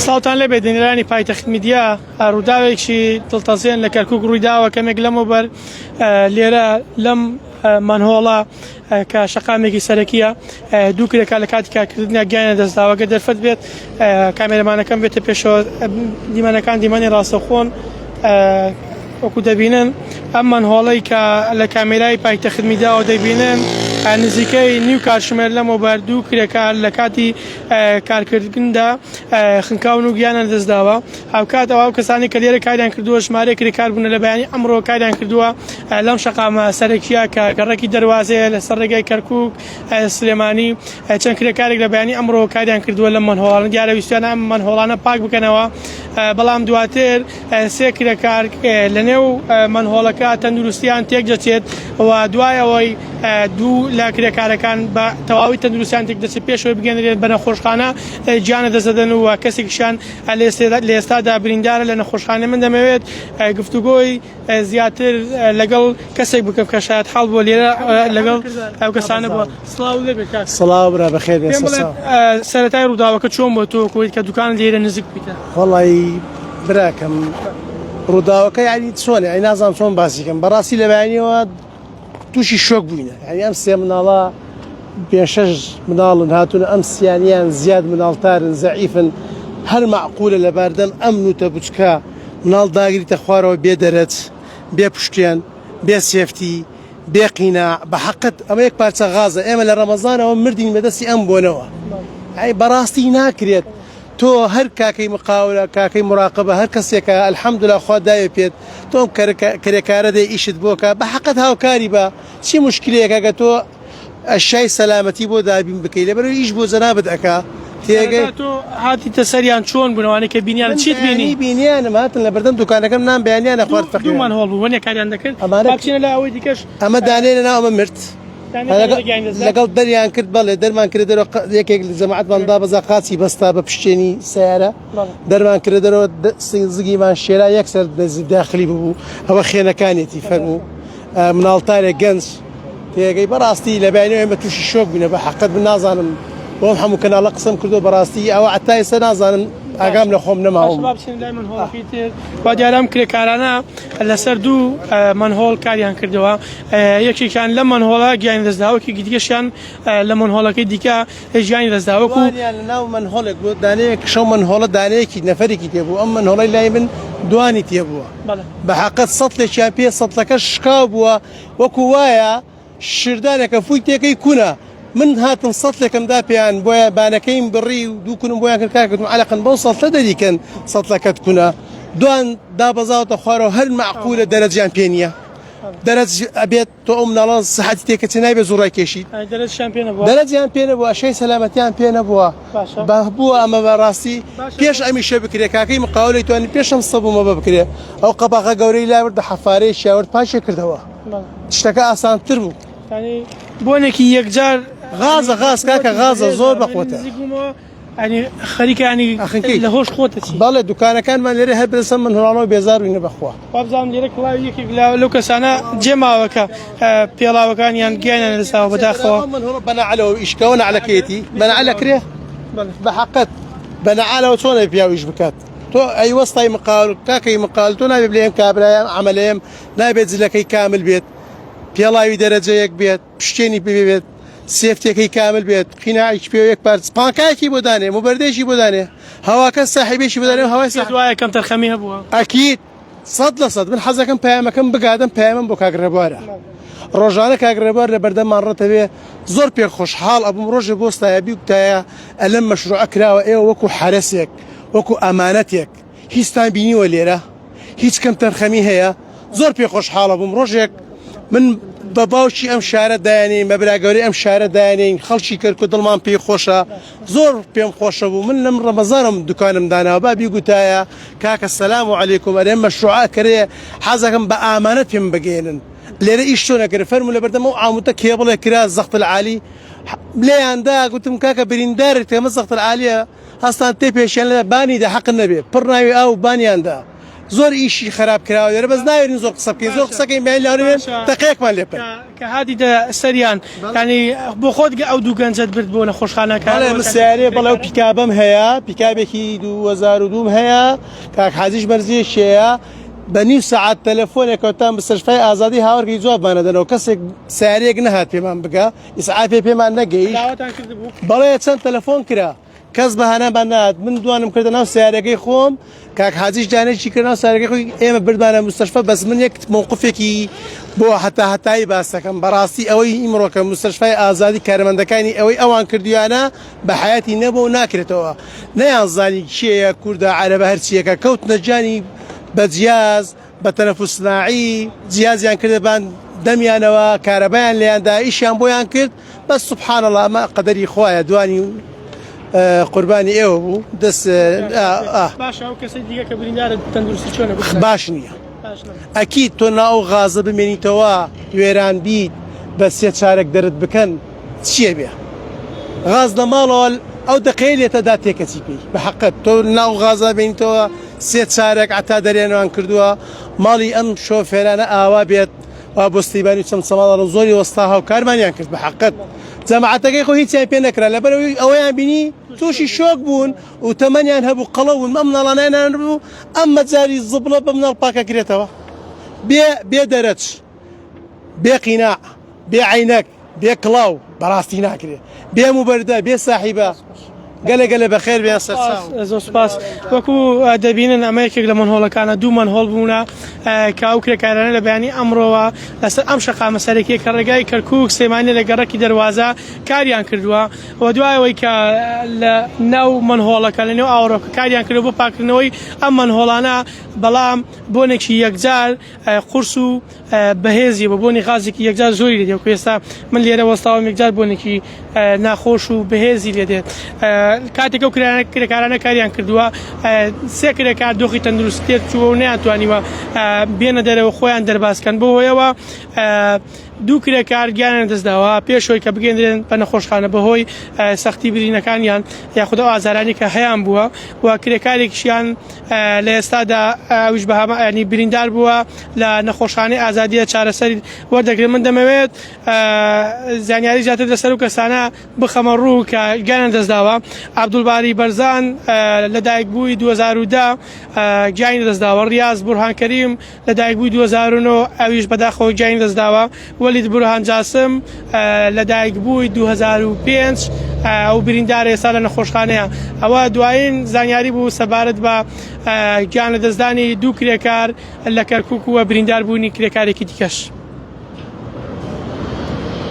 سڵاوتان لێبێت بینەرانی پایتەخت میدیا ڕووداوێکی دڵتەزێن لە کەرکک ڕوویداوە کەمێک لەمەوبەر لێرە لەم manhole ە کە شەقامێکی سەرەکیە دوو کرێکار لە کاتی کارکردنیا گیانیان لەدەستداوە گەر دەرفەت بێت کامێرەمانەکەم بێتە پێشەوە دیمەنەکان دیمەنی ڕاستەوخۆن وەکو دەبینن ئەم manhole ەی کە لە کامێرای پایتەخت میدیاوە دەبینن نزیکەی نیو کاتژمێر لەمەوبەر دوو کرێکار لە کاتی کارکردندا خنکاون و گیانیان لەدەستداوە هاوکات ئەو کەسانی کە لێرە کاریان کردووە ژمارەیەک کرێکار بوون لە بەیانی ئەمڕۆ کاریان کردووە لەم شەقامە سەرەکیە کە گەڕەکی دەروازەیە لەسەر ڕێگای کەرکک سلێمانی چەند کرێکارێک لە بەیانی ئەمڕۆ کاریان کردووە لەم manhole انە دیارە ویستیانە ئەم manhole انە پاک بکەنەوە بەڵام دواتر سێ کرێکار لە نێو manhole ەکە تەندروستیان تێک دەچێت و دوای ئەوەی دوو لە کرێکارەکان بە تەواوی تەندروستیان تێک دەچێت پێشەوەی بگەنرێت بە نەخۆشخانە گیانە دەستدەدەن و کەسێکیشیان لە ئێستادا بریندارە لە نەخۆشخانە من دەمەوێت گفتوگۆی زیاتر لەگەڵ کەسێک بکەم کە شایەت حاڵ بووە لێرە لەگەڵ ئەو کەسانە بووە سڵاو لێ بێت کاک سڵاو برا بەخێر بێ پێم بڵێ سەرەتای ڕووداوەکە چۆن بۆ تۆ کۆیت کە دوکان لێرە نزیک بوویتە وەڵی براکەم ڕووداوەکە یعنی چۆنە ئەی نازانم چۆن باسی کەم بەڕاستی لە بەیانیەوە تووشی شۆک بووینە یعنی ئەم سێ مناڵە پێ شەش مناڵن هاتوون ئەم سیانیان زیاد مناڵتارن زەعیفن هەر معقولە لە باردەم ئەم نوتە بچکە مناڵ داگریتە خوارەوە بێ دەرەج بێ پشتێن بێ safety بێ قیناع بە حەقت ئەمە یەک پارچە غازە ئێمە لە ڕەمەزانەوە مردین بەدەستی ئەم بۆنەوە ئەی بەڕاستی ناکرێت تۆ هەر کاکەی مقاولە کاکەی مراقبە هەر کەسێکە الحمدلله خوا داوێ پێت تۆ ئەم کرێکارە دێ ئیشت بۆکە بە حەقت هاوکاری بە چی مشکلەیەکە گە تۆ ئەشای سەلامەتی بۆ دابین بکەی لەبەرئەوەی ئیش بۆ جەنابت ئەکا تێگەی. سەرەتا تۆ هاتیتە سەریان چۆن بوون ئەوانەی کە بینیان من چیت بینی؟ بەیانی بینیانم هاتن لە بەردەم دوکانەکەم نان بەیانیان ئەخوارد دوو فەقیران. manhole بوو وەنیە کاریان دەکرد ئەمانە با بچینە لای ئەوەی دیکەش ئەمە دانەی لەناو ئەمە مرد دانەی لەگەڵ لە گیانی دەست دا. لەگەڵ دەریان کرد بەڵێ دەرمان کردە دەرەوە قە- یەکێک لە جەماعەتمان دابەزا قاچی بەستا بە پشتێنی سەیارە بەڵێ. دەرمان کردە دەرەوە د- زگیمان شێرا یەکسەر دەزی داخلی ببوو ئەوە خێنەکانیەتی فەرموو مناڵتارێک گەنج تێگەی بەڕاستی لە بەیانیەوە ئێمە تووشی شۆک بووینە بە حەقت من نازانم بۆم هەموو کەناڵە قسەم کردو بەڕاستی ئەوە عەتا ئێستا نازانم ئاگام لە خۆم نەماوم. باشە با بچین لای manhole ەکەی تر وا دیارە ئەم کرێکارانە لەسەر دوو manhole کاریان کردەوە یەکێکیان لەم manhole ە گیانی دەستدا وەکی دیکەشیان لە manhole ەکەی دیکە گیانی دەستدا وەکو دوانیان لە ناو manhole ێک بوو دانەیەک شەو manhole ە دانەیەکی نەفەرێکی تێبوو ئەم manhole ەی لای من دوانی تێبووە بە حەقت سەتلێکیان پێ سەتلەکە شکاو بووە وەکو وایە شیردانێکە فووی تێکەی کونە من هاتم سەتلێکم دا پێیان بۆیە بانەکەیم بڕی و دوو کونم بۆیان کرد کاک گوتم عەلەقن بەو سەتلە دەریکەن سەتلەکەت کونە دوان دابەزاوەتە خوارەوە هەر مەعقولە دەرەجیان پێ نییە دەرەج ئەبێت تۆ ئەو مناڵە سەحەتی تێکەچێ نابێت زوو ڕایکێشیت دەرەجیان پێ نەبووە دەرەجیان پێ نەبووە ئەشیای سەلامەتیان پێ نەبووە باشە بە بووە ئەمە بەڕاستی پێش ئەمیشە بکرێ کاکەی مقاولەی توانی پێش ئەم سەبوومە بە بکرێ ئەو قەباغە گەورەی لاورد بە حەفارەیەکی یاورد پاکی کردەوە شتەکە ئاسانتر بوو. یانی بۆنێکی یەکجار غازە غاز کاکە غازە زۆر بەقوەتە. ینی خەریکە ینی ئەخنکەی. لە هۆش خۆتە چی بەڵێ دوکانەکانمان لێرە هەر بەسەر من هەڵانەوە بێزار بووینە بەخوا. وابزانم لێرە کڵاوی یەکێک لە لەو کەسانە جێماوە کە پێڵاوەکانیان گیانیان لەدەستداوە بەداخەوە. من هەڵ بەنەعلەوە ئیشکەوە نەعلەکەیەتی بەنەعلە کرێ بە حەقەت بەنەعالەوە چۆنە پیاو ئیش بکات تۆ ئەی وەستای مقاول کاکەی مقاول تۆ نابێ بلێم کابرایم عەمەلەیەم نابێت جلەکەی کامل بێت پێڵاوی دەرەجە یەک بێت پشتێنی پێ بێت safety ەکەی کامل بێت قیناعێکی پێ یەک پارچ پانکایەکی بۆ دانێ مبەردەیەکی بۆ دانێ هەواکە ساحیبێکی بۆ دانێ هەوای پێت وایە کەمتەرخەمی هەبووە؟ ئەکید سەد لە سەد من حەزەکەم پەیامەکەم بگادەم پەیامم بۆ کاک ڕێبوارە ڕۆژانە کاک ڕێبوار لە بەردەممان ڕەتەوێ زۆر پێ خۆشحاڵ ئەبووم ڕۆژێ بۆستایە بیوتایە ئەلەم مەشروعە کراوە ئێوە وەکو حەرەسێک وەکو ئەمانەتێک هیچتان بینیوە لێرە هیچ کەم تەرخەمی هەیە زۆر پێ خۆشحاڵە بووم ڕۆژێک من بە باوکی ئەم شارە دایانین بە برا گەورەی ئەم شارە دایانین خەڵکی کەرکوک دڵمان پێی خۆشە زۆر پێم خۆشە بوو من لەم ڕەمەزانم دوکانم داناوە با بیگوتایە کاکە سەلام و عەلەیکوم ئەرێ مەشروعە کەرێ حەزەکەم بە ئامانەت پێم بگەیەنن لێرە ئیش چۆن ئەکرێ فەرموو لەبەردەم ئەو عاموتە کێبڵێ کرا زەخت العالی لێیان دا گوتم کاکە بریندارت کە ئەمە زەخت العالیە هەستان تێ پێشیان لە بانی دا حەق نەبێ پڕ ناوی ئاو بانیان دا زۆر ئیشی خراپ کراوە لێرە بەس ناوێرین زۆر قسە بکەین زۆر قسەکەین بیان لاونێن تەقەیەکمان لێ بکەن. کە هاتیتە سەریان یانی بۆ خۆت ئەو دوو گەنجەت برد بۆ نەخۆشخانە کە بەڵێ من سیارەیە بەڵێ ئەو پیکابەم هەیە پیکابێکی 2002 هەیە کاک حاجیش مەرزیەکی هەیە بە نیو سەعات تەلەفۆنێکەوە تا مستەشفای ئازادی هاوارکەی جوابمان نەدەنەوە کەسێک سیارەیەک نەهات پێمان بگا ئیسعافێ پێمان نەگەیشت داواتان کردبوو؟ بەڵێ چەند تەلەفۆن کرا کەس بە هانامان نات من دوانم کردە ناو سیارەکەی خۆم کاک حاجیش دانێکی کرد ناو سیارەکەی خۆی ئێمە بردمانە مستەشفا بەس من یەک مەوقفێکی بۆ هەتا هەتایی باسەکەم بەڕاستی ئەوەی ئیمڕۆکە مستەشفای ئازادی کارمەندەکانی ئەوەی ئەوان کردویانە بە حیاتی نەبوو و ناکرێتەوە نەیانزانی کێیە کوردە عەرەبە هەرچیەکە کەوتنە گیانی بە جیاز بە تەنەفوس سناعی جیازیان کردە بان دەمیانەوە کارەبایان لێیان دا ئیشیان بۆیان کرد بەس سبحان الله ئەمە قەدەری خوایە دوانی قوربانی ئێوە بوو دەست باشە ئەو کەسەی دیکە کە بریندارە تەندروستی چۆنە باش نییە ئەکید تۆ ناو غازە بمێنیتەوە وێران بیت بە سێ چارەک دەرت بکەن چیە بێ غاز لە ماڵەوە ئەو دەقەیە لێتە دا تێکەچی پێی بە حەقت تۆ ناو غازا بینیتەوە سێ چارەک عەتا دەرێنوان کردووە ماڵی ئەم شۆفێرانە ئاوا بێت وا بۆ سلیمانی و چەمچەماڵ زۆری وەستا هاوکارمانیان کرد بە حەقت جەماعەتەکەی خۆ هیچیان پێ نەکرا لەبەرەوەی ئەوەیان بینی تووشی شۆک بوون و تەمەنیان هەبوو قەڵەو بوون ئەم مناڵانیان بوو ئەم مەجاری زبڵە بە مناڵ پاکەکرێتەوە بێ بێ دەرەچ بێ قیناع بێ عەینەک بێ کڵاو بەڕاستی ناکرێ بێ موبەردە بێ ساحیبە گەلە گەلە بەخێر بێن سەرچاو. زۆر سوپاس وەکو دەبینن ئەمە یەکێک لە مەنهۆڵەکانە دوو مەنهۆڵ بوونە کە ئەو کرێکارانە لە بەیانی ئەمڕۆوە لەسەر ئەم شەقامە سەرەکیە کە ڕێگای کەرکوک سلێمانی لە گەڕەکی دەروازە کاریان کردووە و دوای ئەوەی کە لە ناو مەنهۆڵەکە لە نێو ئاوەڕۆکە کاریان کردووە بۆ پاکردنەوەی ئەم مەنهۆڵانە بەڵام بۆنێکی یەکجار قورس و بەهێزی بە بۆنی غازێکی یەکجار زۆری لێ دێت ئێستا من لێرە وەستاوم یەکجار بۆنێکی ناخۆش و بەهێزی لێ دێت کاتێک ئەو کرێکارانە کاریان کردووە سێ کرێکار دۆخی تەندروستی تێک چووە و نەیانتوانیوە بێنە دەرەوە خۆیان دەربازکەن بۆ هۆیەوە دوو کرێکار گیانیان دەستداوە پێشەوەی کە بگەندرێن بە نەخۆشخانە بەهۆی سەختی برینەکانیان یاخود ئەو ئازارانی کە هەیان بووە و کرێکارێکیشیان لە ئێستادا ئەویش بە هەمان ینی بریندار بووە لە نەخۆشخانەی ئازادیە چارەسەری وەردەگرن من دەمەوێت زانیاری زیاتر لەسەر و کەسانە بخەمە ڕوو کە گیانیان دەستداوە عەبدولباری بەرزان لەدایک بووی 2010 گیانی دەستداوە ڕیاز بورهان کەریم لەدایکبووی 2009 ئەویش بەداخەوە گیانی دەستداوە وەلید بورهان جاسم لەدایکبووی 2005 ئەو بریندارە ئێستا لە نەخۆشخانەیە ئەوە دوایین زانیاری بوو سەبارەت بە گیان لەدەستدانی دوو کرێکار لە کەرکوک و برینداربوونی کرێکارێکی دیکەش.